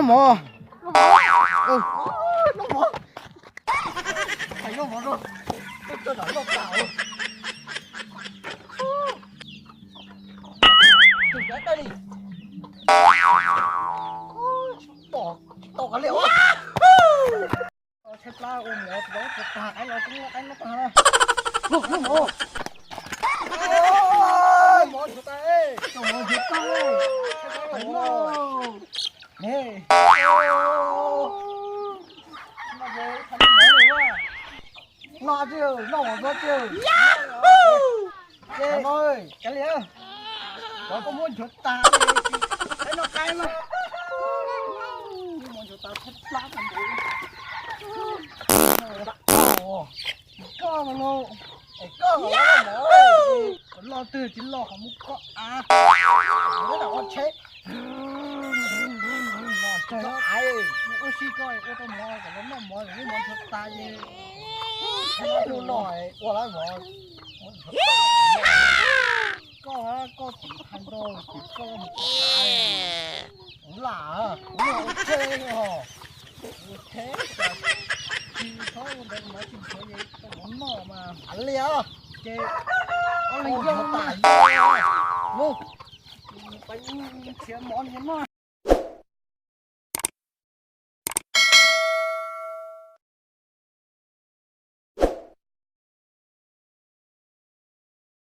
Mov. Noj mov. Noj mov. Noj mov. Tsis tau kav liam. Tshaib plab ua mov tsis tau tag, qaib los tub qaib noj tag na. Mov nchuav tas, mov nchuav tas. Noj tsis, noj mov nchuav tsis. Ces no, kav liam, cov koj muab nchuav tas, qaib noj qaib na. Muab nchuav tas tshaib plab tas npaum. Koj los, es koj los, loj twg tsis loj qhov muab koj av, ua tsheb. Ua si koj ua tau mov kom los noj mov, mov nchuav tas ces no ua lawm mov. Koj, koj tsis hais ntau, koj mus lam, ua tsheb os. Ua tsheb, tsis txhob ua ntawd, mov tsis nchuav ces tau mov noj mas. Li os. Ces ua li yog tas, mus, nrhiav mov noj.